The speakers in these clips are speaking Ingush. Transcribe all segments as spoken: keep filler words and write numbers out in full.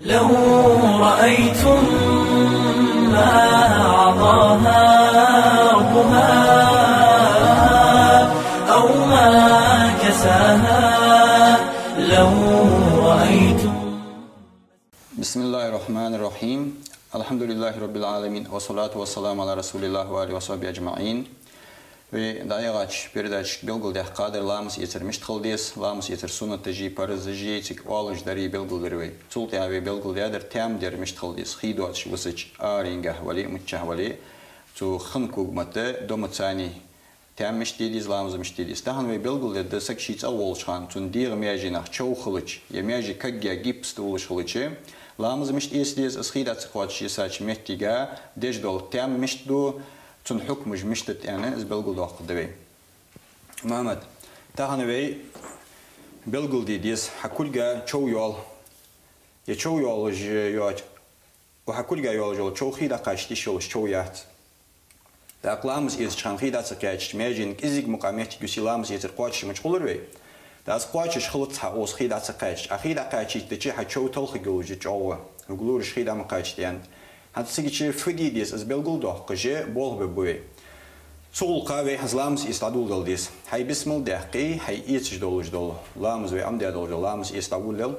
لو رأيتم ما أعطاها ربها أو ما كساها، لو رأيتم. بسم الله الرحمن الرحيم. الحمد لله رب العالمين. والصلاة والسلام على رسول الله وآله وصحبه أجمعين. Вай дӀаяхача передачашка белгалдаьккха дар ламаз эцар мишта хила деза, ламаз эцар суннаташи, парзаши, цига оалаш дари белгалдир вай. Цул тӀехьа вай белгалдаьдар таьмам дар мишта хила деза, хий доацаш висача, арангахьа вале а, миччахьа вале а, цу хин когаметта, домацани таьмам мишта де деза, ламаз мишта де деза. Тахан вай белгалдергда, саг ший цӀагӀа волча хана, цун дегӀа маьженах чов хилча, е маьже кагга гипс тӀа уллаш хилча, ламаз мишта эца деза, из хий дӀа ца кхоачаш йисача моттиге деш дола таьмам мишта да, цун хьукмаш мишта да аьнна, из белгалдоаккхаргда вай. Мухьаммад, тахан вай белгалде деза, хьа кулга чов йоал. Е чов йоалаш йоач, укх хьа кулга йоалаш йола чов хий дӀакхачийта йиш йолаш чов яц. ТӀаккха ламаз эцача хана хий дӀа ца кхаьчача, маьженна кӀезига мукъагӀа моттиг юсий ламаз эцар кхоачаш мича хулар вай? ТӀаккха из кхоачаш хилац хьа, укхаза хий дӀа ца кхаьчача. Ӏа хий дӀакхачийтача, хьа чов талхаргйолаш я чӀоагӀа. Хьога лоараш хий дӀа ма кхачийта аьннад. ХӀанз цига чу фу де деза, из белгалдоаккхаш болх бергба вай. Цу гӀулакха вай хӀанз ламаз эца дӀадоладала деза. Хьай бисмал даьккхе, хьай эцаш долаш дола ламаз, вай Ӏомадаь долаш дола ламаз эца дӀаволалел.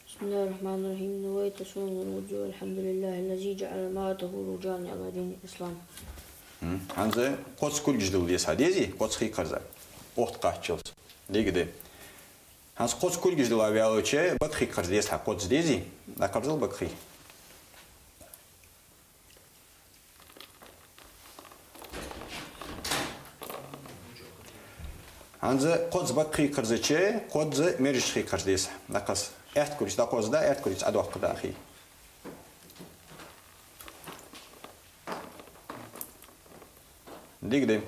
بسم الله الرحمن الرحيم. نويت سنن الوضوء. الحمد لله الذي جعل ما طهور جامع دين الإسلام. М, хӀанз кхозза кулгаш дила деза хьа, дезий? Кхозза хий кхарза. Охта кхаччалца. Дика да. ХӀанз кхозза кулгаш дила ваьлча, бакъ хий кхарза деза хьа, кхозза, дезий? ДӀакхарзал бакъ хий. ХӀанз кхозза бакъ хий кхарзача, кхозза мержача хий кхарза деза. ДӀакхаза. Аьтта кулгаца дӀакхозза да, аьтта кулгаца Ӏодоаккхаргда хий. Дика да.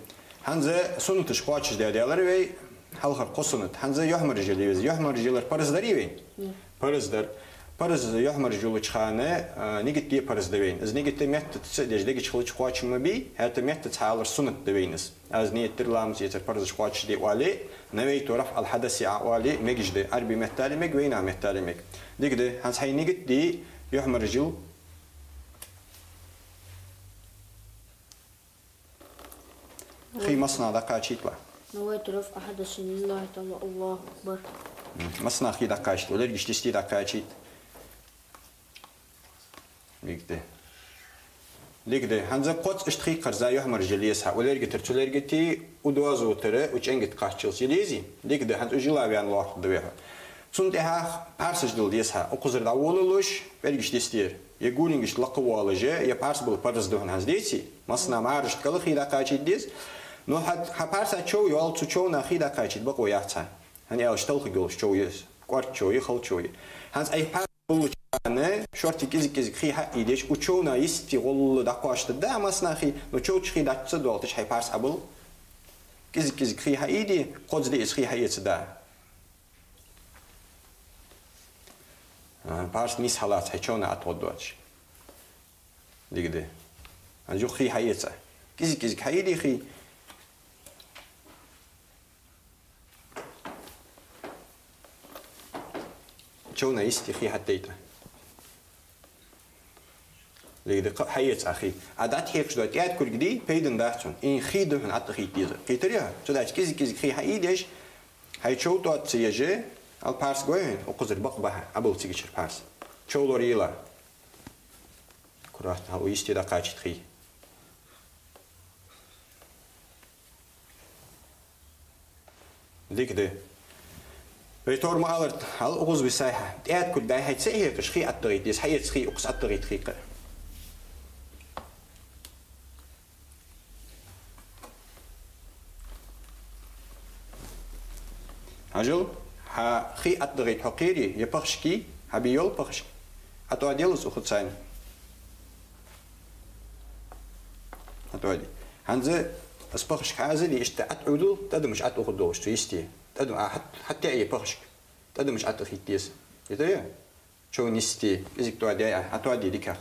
ХӀанз суннаташ кхоачашдаь даьлар вай, хьалхара кхо суннат. ХӀанз юхьмаржа йила еза. Юхьмаржа йилар парз дарий вай? Парз дар. Парз юхьмаржа йолча хана, а, нигат де парз да вайна. Из нигат меттаца а деш, дега чу хилча кхоачам ма бий, хӀаьта меттаца хьаалар суннат да вайна из. Аз нийят дир ламаз эцар парзаш кхоачашде оале, نويت رفع الحدث Ӏа оале, мегаш да, Ӏарбий меттала мег, вайнаьха меттала мег. Дика да, хӀанз хьай нигат де, юхьмаржа йила. Хий массанахьа дӀакхачийта. نويت رفع حدث لله تعالى. الله أكبر. М, массанахьа хий дӀакхачийта, уллергаш йисте дӀакхачийта. Дика да. Дика да. ХӀанз кхозза иштта хий кхарза юхьмаржа йила еза хьа. Уллерга тӀара цуллерга тӀа, укх доазув тӀара укх чӀенга тӀа кхаччалца йила езий? Дика да. ХӀанз укх йила ваьнна лоархӀаргда вай хьо. Цул тӀехьагӀа пхьарсаш дила деза хьа. Укхазара дӀаволалуш, пӀелгаш йисте. Е гулингашта лакха воалаш, е пхьарс бала парз да хьона хӀанз, деций? Массанахьа маьрашта кӀала хий дӀакхачийта деза. Но хьа, хьа пхьарса чов йоал, цу човна хий дӀакхачийта бокъо яц хьа. ХӀана аьлча талхаргйолаш чов я из. КӀоарга чов я, хала чов я. ХӀанз Ӏа пхьарс болча хана шортта кӀезиг-кӀезига хий хьаийдеш, укх човна йисте гӀолла дӀакхоачашдергда массанахьа хий, но чов чу хий дӀа ца доалийташ хьай пхьарс Ӏобилла. КӀезиг-кӀезига хий хьаийде, кхозза диъазза хий хьаэца да. А, пхьарс нийсса хьалаца хьай човна Ӏотохаргдоацаш. Дика да. ХӀанз юха хий хьаэца. КӀезиг-кӀезига хьаийде хий. Човна йисте хий хьатӀаэца. Дика да, кхы хьаэца Ӏа хий. Ӏа дӀатӀахьекхаш дола тӀаьда кулг дий, пайдана дац цунна. Из хий да хьона ӀотӀахийта дезар. Кхийтарий хьо? Цудухьа кӀезиг-кӀезига хий хьаийдеш, хьай чов тӀаоццаеш, Ӏа пхьарс гой хьона, укхазара бакъ бахьа, Ӏобилла цига чура пхьарс. Чов лорайийла. Аккуратно, хьал укх йисте дӀакхачийта хий. Дика да. Вай товр ма аларт, хьал укхаза висай хьа. ТӀаьда кулг дӀай-хьай ца хьекхаш, хий ӀотӀахийта деза, хьаэца хий, укхаза ӀотӀахийта хий кхы. Хьажал, хьа хий ӀотӀахийта хьо кхерий, е пахашка, хьа бе йола пахашка. ӀотӀадел из укхаза царна. ӀотӀаде. ХӀанз из пахашка хьаазале, иштта ӀотӀаӀудал, тӀадамаш ӀотӀаухаргдолаш цу йисте. ТӀадам, а, хьат-, хьатӀаэе пахашка. ТӀадамаш ӀотӀахийта деза. Йитарий хьо? Човна йисте, кӀезига тӀаоде, а, ӀотӀаде дикагӀа.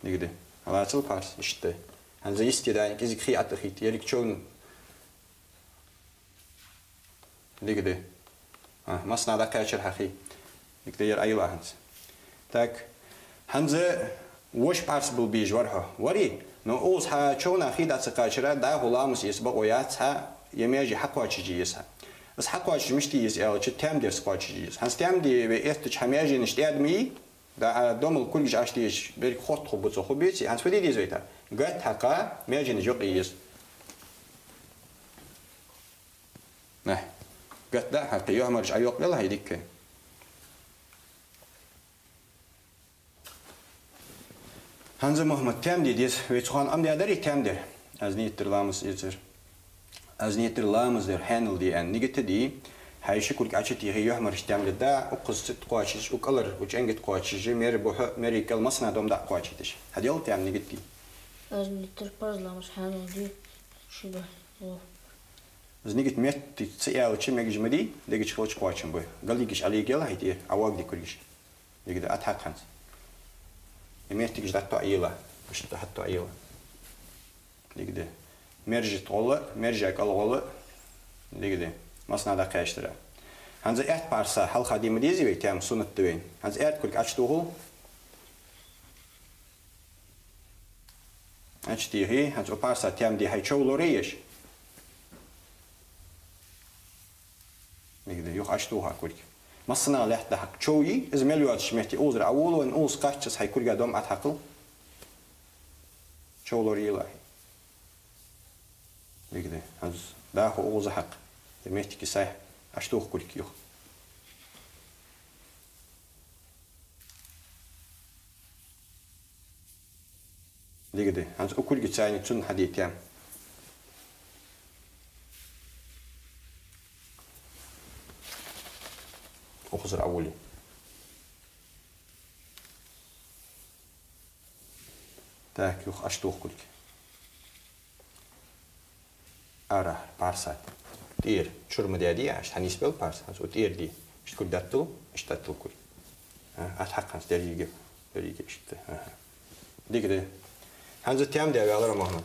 Дика да. Хьалацал пхьарс, иштта. ХӀанз йисте даьнна кӀезига хий ӀотӀахийта, еррига човна. Дика да. А, массанахьа дӀакхаьчар хьа хий. Дика да, ер Ӏойилла хӀанз. Так. ХӀанз воша пӀарса бала безаш вар хьо. Варий? Но укхаза хьа човна хий дӀа ца кхаьчар, дӀахо ламаз эца бокъо яц хьа, е маьже хьакхоачашъе еза хьа. Из хьакхоачаш мишта е еза аьлча, таьмнех кхоачашъе еза. ХӀанз таьмне вай эттача хьа маьженаш тӀа да ма йий? Да, а, домал кулгаш Ӏочудезаш, берригаш хотта хургба цо, хургбеций? ХӀанз фу де деза вай тӀаккха? Гатта хьакха, маьженаш юкъе еза. Нах. Гатта дӀа а хьакха, юхьмараш Ӏойоаккхаелахь хьай дика. ХӀанз, Мухьаммад, таьмне де деза. Вай цу хана Ӏомадаь дарий таьмне дар? Аз нийт дир ламаз эцар. Аз нийт дир ламаз дар хьаьнал де аьнна, нигат де. Хьай ши кулг Ӏочутехе, юхьмараш таьмне де, укхаза цӀи тӀакхоачаш, укх кӀалхара, укх чӀенга тӀакхоачаш, мер бухьа, мер кӀал, массанахьа дом дӀа а кхоачийташ. Хьаделла таьмне, нигат де. Аз нийт дир парз ламаз хьаьнал де, ши бахьа. Из нигат метте ца аьлча, мегаш ма дий, дега чу хилча кхоачам ба. Галигаш Ӏолегайелахь хьай тӀера, ӀоагӀа де кулгаш. Дика да, ат хьакха хӀанз. Е меттигаш дӀатоӀаелахь, иштта хьатоӀаелахь. Дика да. Мержа тӀа гӀолла, мержа кӀал гӀолла. Дика да. Массанахьа дӀакхаьчар. ХӀанз аьтта пӀарса хьалха де ма дезий вай, таьмна суннат да вайна. ХӀанз аьрда кулг Ӏочутохал. Ӏочутехе, хӀанз укх пӀарса таьмне де, хьай чов лораеш. Дика да, юха Ӏочутоха кулг. Массанахьа лаьтта дӀахьакха. Чов йий, из мел йоацача метте укхазара Ӏовола, вайна укхаза кхаччалца хьай кулга дом Ӏотхьакхал. Чов лораелахь. Дика да, хӀанз дӀахо укхаза хьакха. Е меттиге сай Ӏочутоха кулг юха. Дика да. ХӀанз укх кулгаца цхьана цунна хьаде таьмне. Укхазара Ӏовола. Так, юха Ӏочутоха кулг. Ара, пӀарса. ТӀера. Чура ма даьдий, иштта хьанийсбел пӀарса. ХӀанз укх тӀера де. Иштта кулг дӀатӀадилла, иштта дӀатӀадилла кулг. А, ат хьакха хӀанз деррига. Деррига иштта. Аха. Дика да. ХӀанз таьмне де ваьлар, Мухьаммад.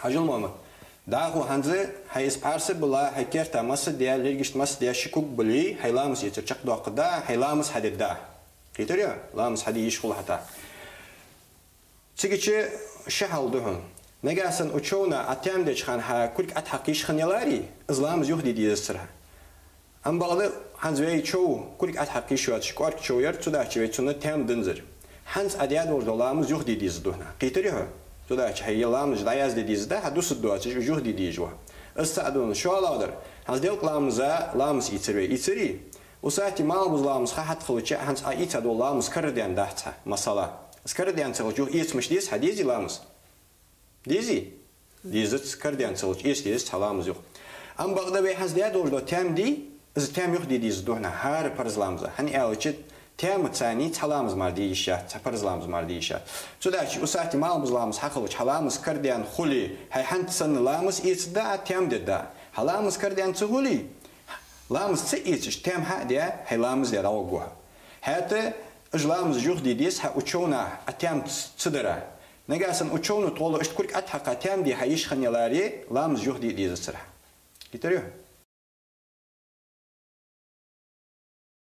Хьажал, Мухьаммад. ДӀахо хӀанз хьай из пӀарса бала, хьай керта масса де, лергашта масса де, ши кулг бале, хьай ламаз эцар чакхдоаккхаргда, хьай ламаз хьадергда. Кхийтарий? Ламаз хьаде йиш хул хьа тӀаккха. Цигача ши хьал да хьона. Нагахьа санна укх човна Ӏа таьмне деча хана хьа кулг Ӏотхьакха йиш хинна яларе, из ламаз юхаде дезацар хьа. Амма бакъда хӀанз вай чов кулг Ӏотхьакха йиш йоацаш кӀоарга чов яр, цудухьа вай цунна таьмне дензар. ХӀанз Ӏа даь долаш дола ламаз юхаде дезаш да хьона. Кхийтарий хьо? Цудухьа хьай ламазаш дӀаязде дезаш да, хьа дусаргдоацаш уж юхаде дезаш да. Из цаӀ да хьона. ШоллагӀдар, хӀанз делкъа ламаза ламаз ийцар вай. Ийцарий? Укх сахьате малхбуза ламаз ха хьатӀахилча, хӀанз Ӏа ийца дола ламаз карадаьнна дац хьа, масала. Из карадаьнна ца хилча, юха эца мишта деза хьа, дезий ламаз? Дезий? Дезац, карадаьнна ца хилча, эца дезац хьа ламаз юха. Амма бакъда вай хӀанз даь долаш дола таьмне дий, из таьмне юхаде дезаш да хьона хӀара парз ламаза. ХӀана аьлча, таьмнаца цхьа ламаз мара де йиш яц, цхьа парз ламаз мара де йиш яц. Цудухьа укх сахьате малхбуза ламаз хьахилча, хьа ламаз карадаьнна хуле, хьай хӀанз санна ламаз эцаргда Ӏа, таьмне дергда Ӏа. Хьа ламаз карадаьнна ца хуле, ламаз ца эцаш, таьмне хьа а даь, хьай ламаз даь дӀагӀоргва хьо. ХӀаьта уж ламазаш юхаде деза хьа укх човна Ӏа таьмне ц-, ца дара. Нагахьа санна укх човна тӀагӀолла иштта кулг Ӏотхьакха таьмне де хьа йиш хинна яларе, ламаз юхаде дезацар хьа. Кхийтарий хьо?